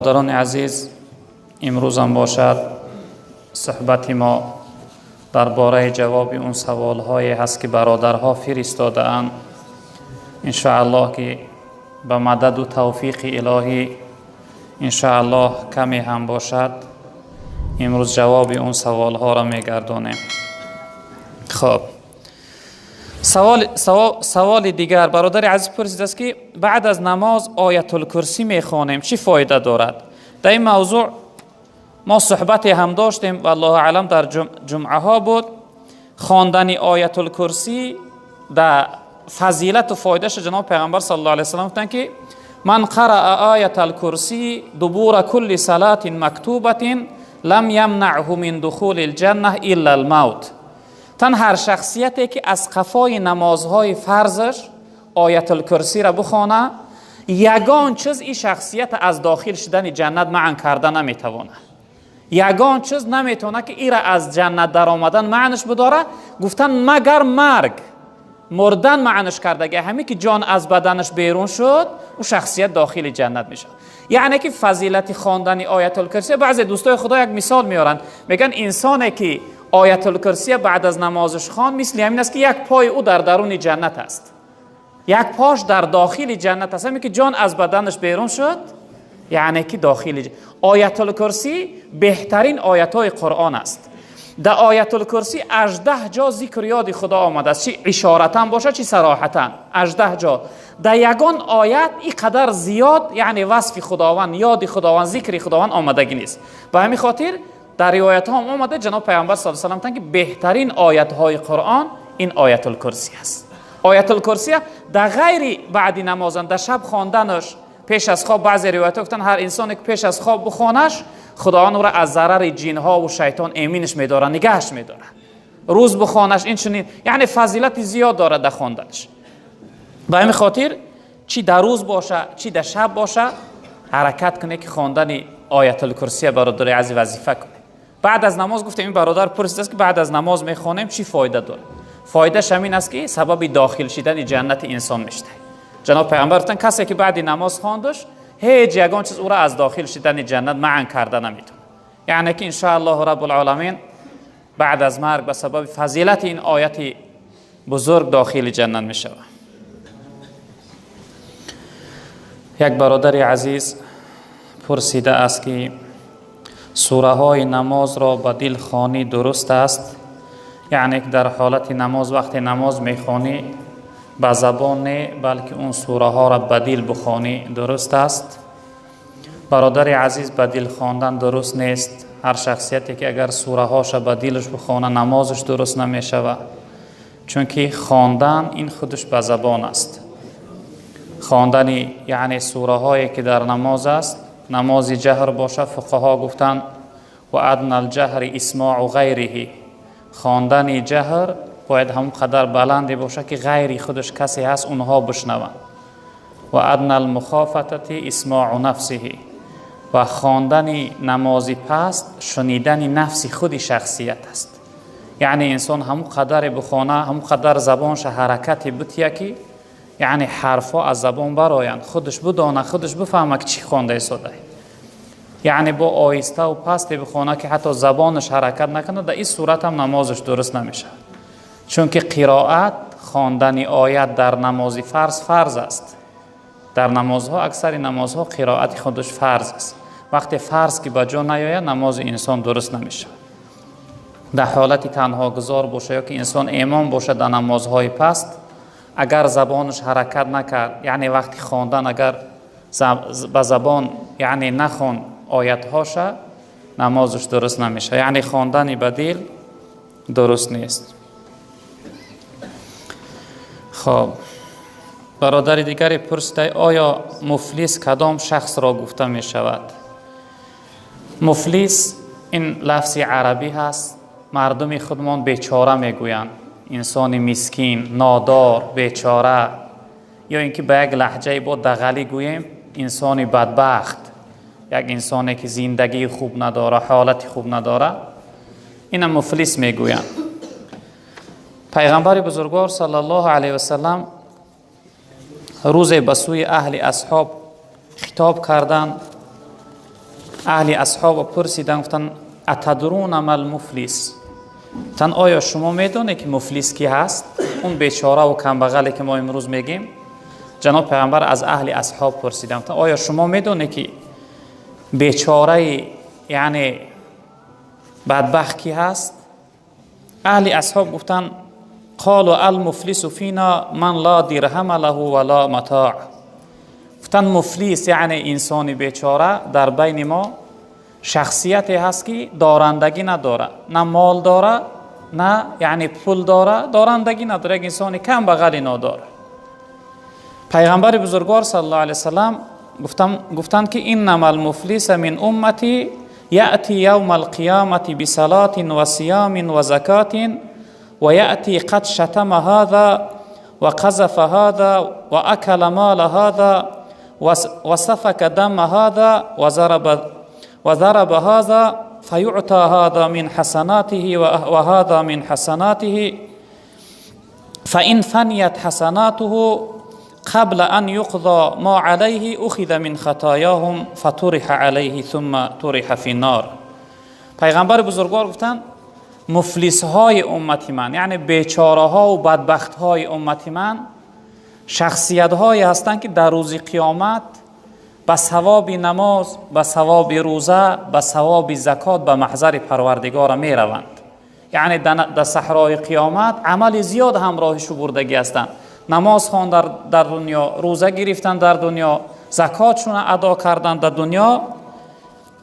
Бародарони азиз, имрӯзам бошад суҳбати мо дар бораи ҷавоби он саволҳое ҳаст, ки бародарҳо фиристодаанд. Иншоаллоҳ, ки ба мададу тавфиқи илоҳӣ, иншоаллоҳ, каме ҳам бошад, имрӯз ҷавоби он саволҳоро мегардонем. Хоб, саволи дигар бародари азиз пурсидааст, ки баъд аз намоз Оятулкурсӣ мехонем, чӣ фоида дорад? Дар ин мавзӯъ мо суҳбате ҳам доштем, валлоҳу аълам, дар ҷумъаҳо буд. Хондани Оятулкурсӣ дар фазилату фоидаша ҷаноб Пайғамбар саллаллоҳу алайҳи васаллам гуфтанд, ки ман қараа оятал курсӣ дубура кулли салатин мактубатин лам ямнаъҳу мин духули лҷанна илла лмавт. Тан ҳар шахсияте, ки аз қафои намозҳои фарзаш Оятулкурсиро бихона, ягон чиз ин шахсията аз дохил шудани ҷаннат маън карда наметавонад. Ягон чиз наметавонад, ки ира аз ҷаннат даромадан маънаш бидора, гуфтан, магар марг, мурдан маънаш кардаги. Ҳаме ки ҷон аз баданаш берун шуд, ӯ шахсият дохили ҷаннат мешавад. Яъне ки фазилати хондани Оятулкурсия, баъзе дӯстои худо як мисол меоранд, мегӯянд, инсоне ки Оятулкурсия баъд аз намозаш хон, мисли ҳамин аст, ки як пои ӯ дар даруни ҷаннат аст, як пош дар дохили ҷаннат аст. Ҳаме ки ҷон аз баданаш берун шуд, яъне ки дохили. Оятулкурсӣ беҳтарин оятҳои Қуръон аст. Дар Оятулкурсӣ 18 ҷо зикр, ёди Худо омадааст, чи ишоратан бошад, чи сароҳатан, 18 ҷо. Дар ягон оят ин қадар зиёд, яъне васфи Худованд, ёди Худованд, зикри Худованд омадагӣ нест. Ба ҳамин хотир дар ривоятҳо ҳам омада, ҷаноб Пайғамбар саллаллоҳу алайҳи васаллам гуфтанд, ки беҳтарин оятҳои Қуръон ин Оятулкурсӣ аст. Оятулкурсия дар ғайри баъди намозан, дар шаб хонданаш пеш аз хоб, баъзе ривоятҳо гуфтанд, ҳар инсоне ки пеш аз хоб бихонаш, Худованд ӯро аз зарари ҷинҳо ва шайтон эминаш медорад, нигаҳаш медорад. Рӯз бихонаш инчунин, яъне фазилати зиёд дорад дар хонданаш. Ба ҳамин хотир, чӣ дар рӯз боша, чӣ дар шаб боша, ҳаракат кунед, ки хондани Оятулкурсия, бародари азиз, вазифа кунед баъд аз намоз. Гуфтем, ин бародар пурсидааст, ки баъд аз намоз мехонем, чӣ фоида дорад? Фоидааш ҳамин аст, ки сабаби дохил шидани ҷаннати инсон мешавад. Ҷаноб Пайғамбар гуфтанд, касе ки баъди намоз хондаш, ҳеҷ ягон чиз ӯро аз дохил шидани ҷаннат маън карда наметавонад. Яъне ки иншоаллоҳу раббулъоламин баъд аз марг ба сабаби фазилати ин ояти бузург дохили ҷаннат мешавад. Як бародари азиз пурсидааст, ки сураҳои намозро ба дил хонӣ дуруст аст? Яъне ки дар ҳолати намоз, вақте намоз мехонӣ, ба забон не, балки он сураҳоро ба дил бихонӣ дуруст аст? Бародари азиз, ба дил хондан дуруст нест. Ҳар шахсияте ки агар сураҳоша ба дилаш бихона, намозаш дуруст намешавад, чунки хондан ин худаш ба забон аст. Хондани, яъне сураҳое ки дар намоз аст, намози ҷаҳр бошад, фуқаҳо гуфтанд: ва адна алҷаҳри исмоу ғайриҳи. Хондани ҷаҳр бояд ҳамон қадар баланде бошад, ки ғайри худаш касе ҳаст, онҳо бишнаванд. Ва адна алмухофатати исмоу нафсиҳи. Ва хондани намози паст шунидани нафси худи шахсият аст. Яъне инсон ҳамон қадаре бихона, ҳамон қадар забонша ҳаракате бития, ки яъне ҳарфҳо аз забон бароянд, худаш бидона, худаш бифаҳма, ки чӣ хонда истода. Яъне бо оҳиставу пасте бихона, ки ҳатто забонаш ҳаракат накунад, дар ин сурат ҳам намозаш дуруст намешавад, чунки қироат, хондани оят дар намози фарз фарз аст. Дар намозҳо, аксари намозҳо қироати худаш фарз аст. Вақте фарз ки ба ҷо наёяд, намози инсон дуруст намешавад. Дар ҳолати танҳогузор боша ё ки инсон имом бошад, дар намозҳои паст агар забонаш ҳаракат накард, яъне вақти хондан агар ба забон, яъне нахон оятҳоша, намозаш дуруст намешавад. Яъне хондани ба дил дуруст нест. Хоб, бародари дигаре пурсида, оё муфлис кадом шахсро гуфта мешавад? Муфлис ин лафзи арабӣ ҳаст. Мардуми худмон бечора мегӯянд, инсони мискин, нодор, бечора, ё ин ки ба як лаҳҷаи бо дағалӣ гӯем, инсони бадбахт, як инсоне ки зиндагии хуб надора, ҳолати хуб надора, ина муфлис мегӯянд. Пайғамбари бузургвор саллаллоҳу алайҳи васаллам рӯзе ба сӯи аҳли асҳоб хитоб карданд. اهل اصحاب پرسیدن، گفتن اتدرون ما المفلس؟ گفتن آیا شما میدونید که مفلس کی هست؟ اون بیچاره و کمبغلی که ما امروز میگیم. جناب پیغمبر از اهل اصحاب پرسیدن، گفتن آیا شما میدونید که بیچاره یعنی بدبخت کی هست؟ اهل اصحاب گفتن قالوا المفلس فینا من لا درهم له ولا متاع. گفتن مفلس یعنی انسان بیچاره در بین ما شخصیتی هست که دارندگی نداره، نه مال داره نه یعنی پول داره، دارندگی نداره، یک انسان کم بغلی نداره. پیغمبر بزرگوار صلی الله علیه وسلم گفتند که انما المفلس من امتی یأتی یوم القیامة بصلاة و صیام و زکاة و یأتی قد شتم هذا و قذف هذا و اکل مال هذا و سفک دم هذا و ضرب هذا فیعطى هذا من حسناته و هذا من حسناته فإن فنیت حسناته قبل أن يقضى ما عليه أخذ من خطاياهم فطرح عليه ثم طرح في النار. پیغمبر بزرگوار گفتند مفلس های امت من، یعنی بیچاره ها و بدبخت های امت من، شخصیت هایی هستند که در روز قیامت به ثواب نماز، به ثواب روزه، به ثواب زکات به محضر پروردگار می روند. یعنی در صحرای قیامت عمل زیاد همراهش بردگی هستند. نماز خواندن در دنیا، روزه گرفتن در دنیا، زکاتشون ادا کردن در دنیا،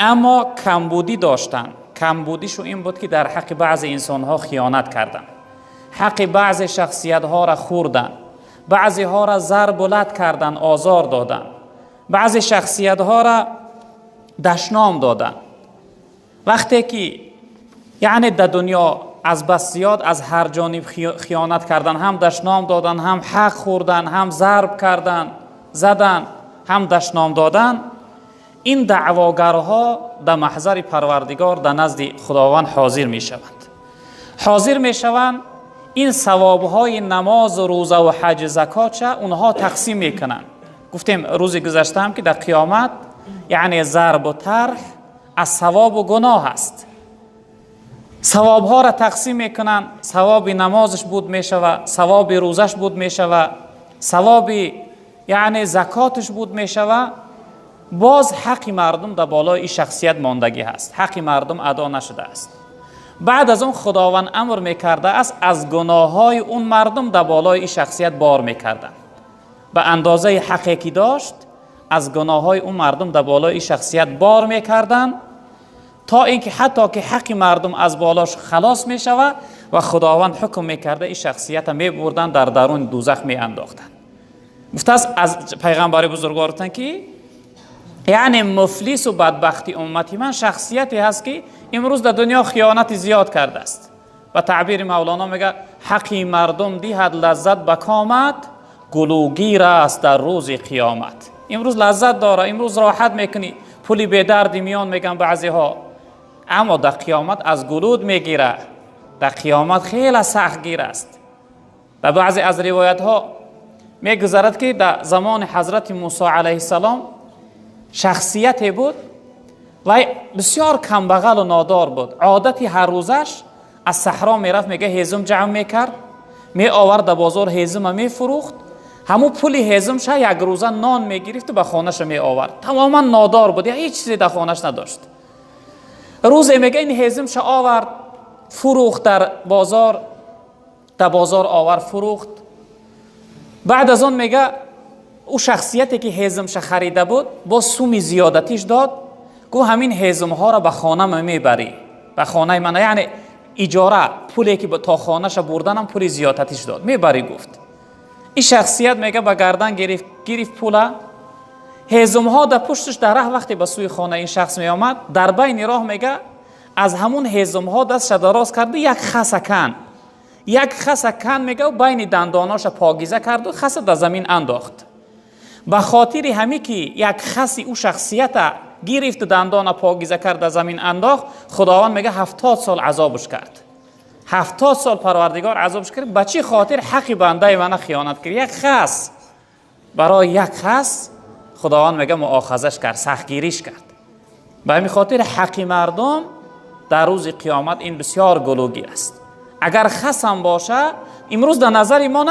اما کمبودی داشتن. کمبودیشو این بود که در حق بعض انسانها خیانت کردن، حق بعض شخصیتها را خوردن، بعضی ها را ضرب و لت کردن، آزار دادن، بعضی شخصیت ها را دشنام دادن. وقتی که یعنی در دنیا از بس زیاد از هر جانب خیانت کردن، هم دشنام دادن، هم حق خوردن، هم ضرب کردن، زدن، هم دشنام دادن، این دعواگرها در محضر پروردگار در نزد خداوند حاضر می شوند. حاضر می شوند، این ثوابهای نماز و روزه و حج زکات اونها تقسیم می کنند. گفتیم روز گذشته هم که در قیامت یعنی ضرب و طرح از ثواب و گناه است. ثواب ها را تقسیم میکنن، ثواب نمازش بود میشوه، ثواب روزش بود میشوه، ثواب یعنی زکاتش بود میشوه. باز حق مردم در بالای این شخصیت ماندگی هست، حق مردم ادا نشده است. بعد از اون خداوند امر میکرده است از گناه های اون مردم در بالای این شخصیت بار میکردن. به اندازه حقی که داشت از گناه های اون مردم در بالای این شخصیت بار میکردن تا اینکه حتی که حق مردم از بالاش خلاص میشوه و خداوند حکم میکرده این شخصیت میبردن در درون دوزخ میانداختن. گفته است از پیغمبر بزرگوار که یعنی مفلس و بدبختی امتی من شخصیتی هست که امروز در دنیا خیانت زیاد کرده است. و تعبیر مولانا میگه حقی مردم دیهد لذت به کامت، گلوگیر است در روز قیامت. امروز لذت داره، امروز راحت میکنی، پولی به دردی میان میگن بعضی ها، اما در قیامت از گلود میگیره، در قیامت خیلی سختگیر است. در بعضی از روایت ها میگذرد که در زمان حضرت موسی علیه السلام شخصیتی بود و بسیار کمبغل و نادار بود. عادتی هر روزش از صحرا میرفت، میگه هیزم جمع میکرد، می آورد در بازار هیزم میفروخت، همون پول هیزمش یک روزه نان میگرفت و به خانهش می آورد. تماما نادار بود، هیچ چیزی در خانهش نداشت. روزی میگه این هیزمش آورد فروخت در بازار، در بازار آورد فروخت. بعد از آن میگه او شخصیتی که هیزمش خریده بود با سومی زیادتیش داد، گفت همین هیزم ها را به خانه من میبری، به خانه من، یعنی اجاره پولی که تا خانهش بردنم پول زیادتیش داد میبری. گفت این شخصیت میگه به گردن گرفت پوله، هیزم ها در پشتش در راه وقتی به سوی خانه این شخص می آمد، در بین راه میگه از همون هیزم ها دستش دراز کرد و یک خس کن، میگه و بین دنداناش پاگیزه کرد و خس در زمین انداخت. به خاطر همی که یک خسی او شخصیت گرفت و دندان پاگیزه کرد در زمین انداخت، خداوند میگه 70 سال عذابش کرد. 70 سال پروردگار عذابش کرد. به چی خاطر؟ حق بنده من خیانت کرد. یک خس، برای یک خس خداوند میگه مؤاخذش کرد، سختگیریش کرد. به همین خاطر حق مردم در روز قیامت این بسیار گلوگیر است. اگر خصم باشه امروز در نظر ما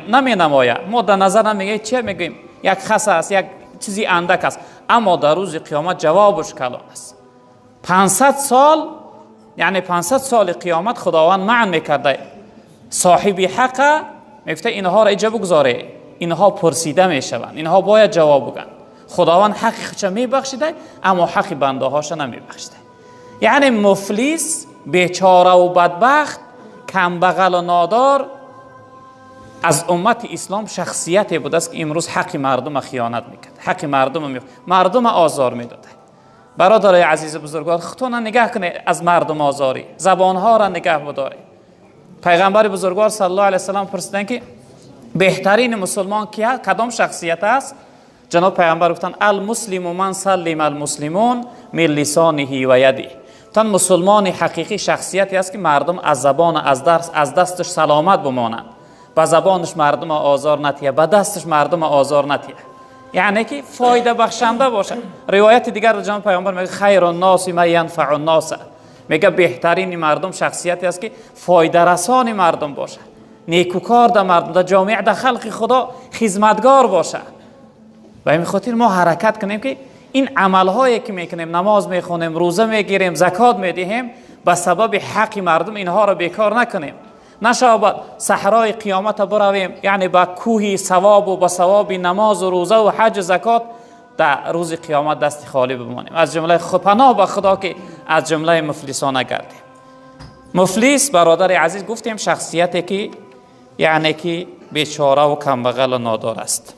نمی نماید، ما در نظر نمیگه چه میگیم، یک خص است، یک چیزی اندک است، اما در روز قیامت جوابش کلان است. 500 سال، یعنی 500 سال قیامت خداوند منع میکرده صاحب حق، میگفته اینها را اینجا بگذاره، اینها پرسیده میشوند، اینها باید جواب بگن. خداوند حق خودش میبخشیده اما حق بنده هاش نمیبخشیده. یعنی مفلس، بیچاره و بدبخت، کم بغل و نادار از امت اسلام شخصیتی بوده است که امروز حق مردم خیانت میکرد، حق مردم آزار میداده. برادرای عزیز بزرگوار، خودتون نگاه کنید از مردم آزاری، زبانها را نگه بدارید. پیغمبر بزرگوار صلی الله علیه و سلم پرسیدن که بهترین مسلمان کیه، کدام شخصیت است؟ جناب پیغمبر گفتن المسلم من سلم المسلمون من لسانه و یده. گفتن مسلمان حقیقی شخصیتی است که مردم از زبان، از دستش سلامت بمانند، به زبانش مردم آزار نتیه، به دستش مردم آزار نتیه، یعنی که فایده بخشنده باشه. روایت دیگر جناب پیامبر میگه خیر الناس من ینفع الناس، میگه بهترین مردم شخصیتی است که فایده رسان مردم باشه، نیکوکار در مردم، در جامعه، در خلق خدا خدمتگار باشه. و این خاطر ما حرکت کنیم که این عملهایی که میکنیم، نماز میخونیم، روزه میگیریم، زکات میدهیم، به سبب حق مردم اینها را بیکار نکنیم. نشود به صحرای قیامت برویم، یعنی به کوه ثواب و به ثواب نماز و روزه و حج و زکات در روز قیامت دست خالی بمانیم. از جمله پناه به خدا که از جمله مفلسان نگردیم. مفلس برادر عزیز گفتیم شخصیتی که یعنی که بیچاره و کمبغل و نادار است.